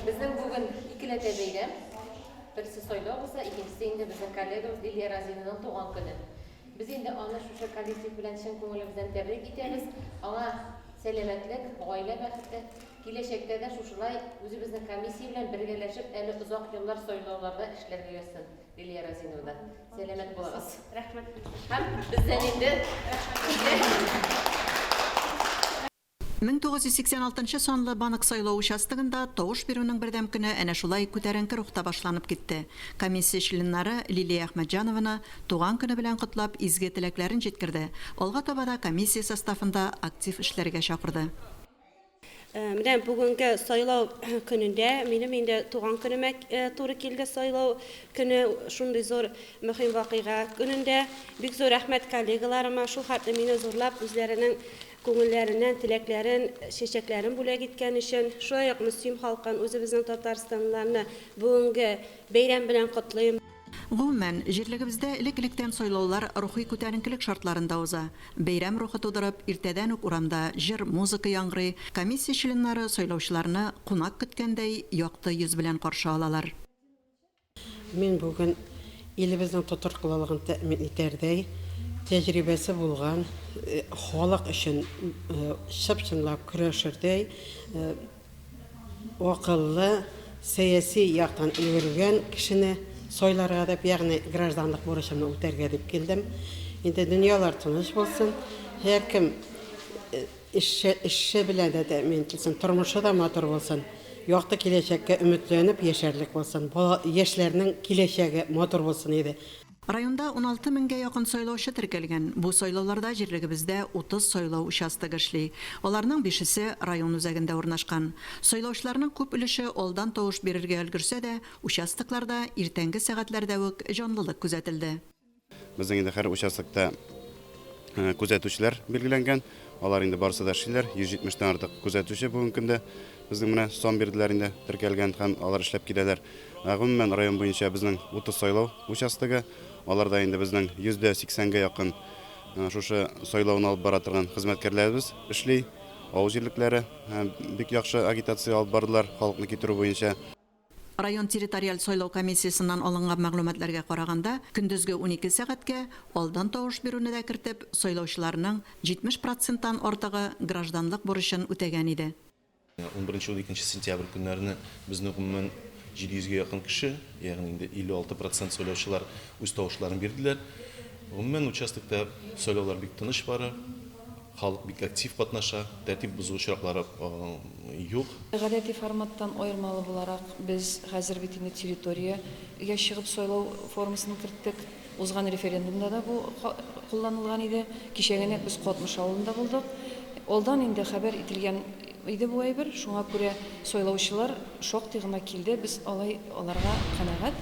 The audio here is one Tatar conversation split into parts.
Безнең бүген икеләтә бәйрәм. Берсе сайлау булса, икенчесе инде безнең коллегабыз Лилия Разинаның туган көне. Без инде аны шушы коллектив белән чын күңелебездән тәбрик итәбез. Аңа сәламәтлек, гаилә бәхете, киләчәктә дә шушылай үзебезнең комиссия белән бергәләшеп әле озак еллар сайлауларда эшләргә язсын, Лилия Разиновна. Сәламәт булыгыз. Рәхмәт. Һәм бездән инде 1986 нчы санлы Банык сайлау участогында тавыш бирүнең бердәм көне әнә шулай күтәренке рухта башланып китте. Комиссия членнары Лилия Әхмәтҗанованы туган көне белән котлап, изге теләкләрен җиткерде, алга таба да комиссия составында актив эшләргә чакырды. Менә бүгенге сайлау көнендә, минем инде туган көнемә туры килде сайлау көне, шундый зур мөһим вакыйга көнендә. Бик зур рәхмәт коллегаларыма, шул хәтле мине зурлап, үзләренең күңелләреннән теләкләрен, чәчәкләрен бүләк иткән өчен. Шулай ук Мөслим халкын, үзебезнең татарстанлыларны бүгенге бәйрәм белән котлыйм. Гомумән, җирлегебездә элек-электән сайлаулар рухи күтәренкелек шартларында уза. Бәйрәм рухы тудырып, иртәдән үк урамда җыр, музыка яңгырый, комиссия членнары сайлаучыларны кунак көткәндәй якты йөз белән каршы алалар. Мин бүген илебезнең тотрыклылыгын тәэмин итәрдәй, тәҗрибәсе булган, халык өчен чып-чынлап көрәшердәй, Акыллы, сәяси яктан өлгергән кешене сайларга дип, ягъни гражданлык бурычымны үтәргә дип килдем. Инде дөньялар тыныч булсын, һәркем эше, эше белән дә тәэмин ителсен, тормышы да матур булсын, якты киләчәккә өметләнеп яшәрлек булсын, бала, яшьләрнең киләчәге матур булсын иде. Районда 16 меңгә якын сайлаучы теркәлгән. Бу сайлауларда җирлегебездә 30 сайлау участогы эшли. Аларның бишесе район үзәгендә урнашкан. Сайлаучыларның күп өлеше алдан тавыш бирергә өлгерсә дә, участокларда иртәнге сәгатьләрдә үк җанлылык күзәтелде. Безнең инде һәр участокта күзәтүчеләр билгеләнгән. Алар инде барысы да эшлиләр. 170 тән артык күзәтүче бүгенге көндә безнең менә сан бирделәр инде теркәлгән һәм алар эшләп киләләр. Ә гомумән район буенча безнең 30 сайлау участогы. Аларда инде безнең 80% гә якын шушы сайлауны алып бара торган хезмәткәрләребез эшли. Авыл җирлекләре бик яхшы агитация алып бардылар халыкны китерү буенча. Район территориаль сайлау комиссиясеннән алынган мәгълүматларга караганда, көндезге 12 сәгатькә, алдан тавыш бирүне дә кертеп, сайлаучыларның 70 проценттан артыгы гражданлык бурычын үтәгән иде. Унберенче-уникенче сентябрь көннәрне безнең гомумән 700 гә якын кеше, ягъни инде 56 процент сайлаучылар үз тавышларын бирделәр. Гомумән, участокта сайлаулар бик тыныч бара. Халык бик актив катнаша, тәртип бозу очраклары юк. Гадәти форматтан аермалы буларак, без хәзер бит инде территориягә чыгып сайлау формасын керттек. Узган референдумда да бу кулланылган иде. Кичә генә без Катмыш авылында булдык. Алдан инде хәбәр ителгән иде бу әйбер, шуңа күрә сайлаучылар шактый гына килде, без алай аларга канәгать.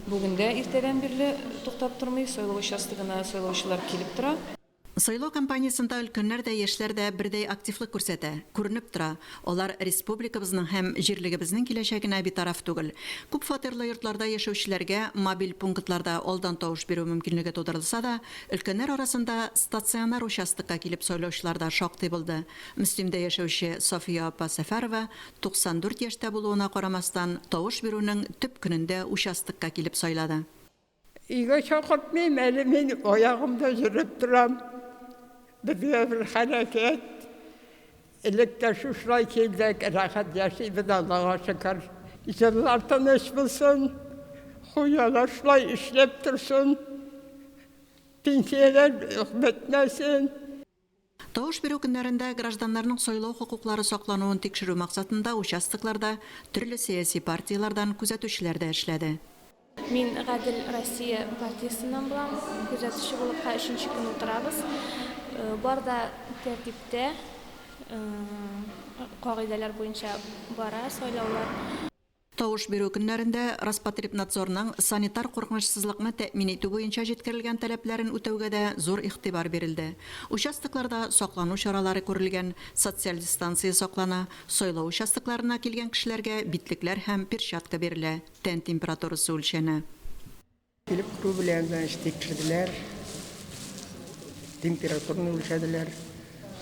Бүген дә иртәдән бирле туктап тормый, сайлау участогына сайлаучылар килеп тора. Сайлау кампаниясендә өлкәннәр дә, яшьләр дә бердәй активлык күрсәтә. Күренеп тора, алар республикабызның һәм җирлегебезнең киләчәгенә битараф түгел. Күпфатирлы йортларда яшәүчеләргә мобиль пунктларда алдан тавыш бирү мөмкинлеге тудырылса да, өлкәннәр арасында стационар участокка килеп сайлаучылар да шактый булды. Мөслимдә яшәүче Сафия апа Сәфәрова 94 яшьтә булуына карамастан, тавыш бирүнең төп көнендә участокка килеп сайлады. Өйгә чакыртмыйм әле, мин аягымда йөреп торам. Безгә бер хәрәкәт. Элек тә шушылай килдек, рәхәт яшибез, Аллага шөкер. Җырлар тыныч булсын, хуҗалар шулай эшләп торсын, пенсияләр бетмәсен. Тавыш бирү көннәрендә гражданнарның сайлау хокуклары саклануын тикшерү максатында участокларда төрле сәяси партияләрдән күзәтүчеләр дә эшләде. Мин Гадел Россия партиясеннән булам. Күзәтүче булып һәр өченче көн утырабыз. Бар да тәртиптә, кагыйдәләр буенча бара сайлаулар. Тавыш бирү көннәрендә Роспотребнадзорның санитар куркынычсызлыкны тәэмин итү буенча җиткерелгән таләпләрен үтәүгә дә зур игътибар бирелде. Участокларда саклану чаралары күрелгән, социаль дистанция саклана, сайлау участокларына килгән кешеләргә битлекләр һәм перчатка бирелә, тән температурасы үлчәнә. Килеп керү белән, значит, тикшерделәр, температураны үлчәделәр,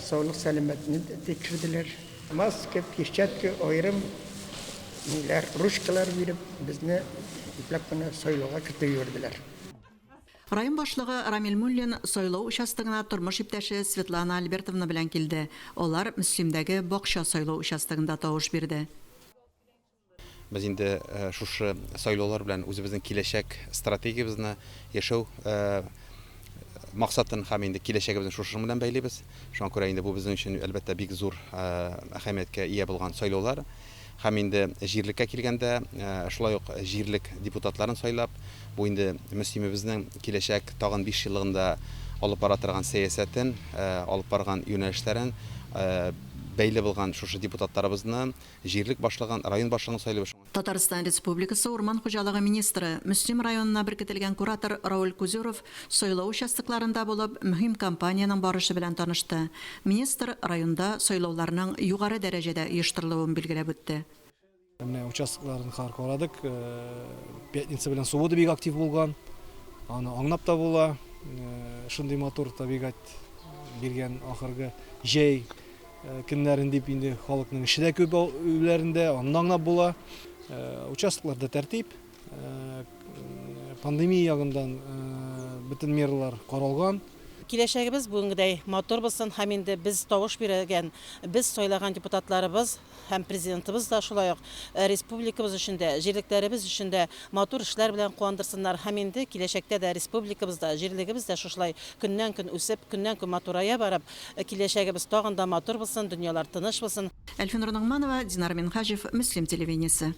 саулык-сәламәтне тикшерделәр. Маска, перчатка аерым ниләр, ручкалар биреп, безне ипләп кенә сайлауга кертеп җибәрделәр. Район башлыгы Рамил Муллин сайлау участогына тормыш иптәше Светлана Альбертовна белән килде. Алар Мөслимдәге Бакча сайлау участогында тавыш бирде. Без инде шушы сайлаулар белән үзебезнең киләчәк стратегиябезне, яшәү максатын һәм инде киләчәгебезне шушының белән бәйлибез. Шуңа күрә инде бу безнең өчен, әлбәттә, бик зур әһәмияткә ия булган сайлаулар. Һәм инде җирлеккә килгәндә, шулай ук җирлек депутатларын сайлап, бу инде Мөслимебезнең киләчәк тагын 5 еллыгында алып бара торган сәясәтен, алып барган юнәлешләрен бәйле булган шушы депутатларыбызны Җирлек башлыгын, район башлыгын сайлыйбыз. Татарстан Республикасы урман хуҗалыгы министры, Мөслим районына беркетелгән куратор Рауль Кузюров сайлау участокларында булып, мөһим кампаниянең барышы белән танышты. Министр районда сайлауларның югары дәрәҗәдә оештырылуын билгеләп үтте. Менә участокларын хәзер карадык. Пятница белән суббота бик актив булган. Аны аңлап та була. Шундый матур табигать биргән ахыргы җәй Көннәрен дип инде халыкның эше дә күп өйләрендә, аны да аңлап була. Участокларда тәртип, пандемия ягыннан бөтен мералар каралган. Киләчәгебез бүгенгедәй матур булсын һәм инде без тавыш биргән, без сайлаган депутатларыбыз һәм Президентыбыз да шулай ук республикабыз өчен дә, җирлекләребез өчен дә матур эшләр белән куандырсыннар һәм инде киләчәктә дә республикабыз да, җирлегебез дә шушылай көннән-көн үсеп, көннән-көн матурая барып, Киләчәгебез тагын да матур булсын, дөньялар тыныч булсын. Әлфинур Ногманова, Динар Минһаҗев, Мөслим телевидениесе.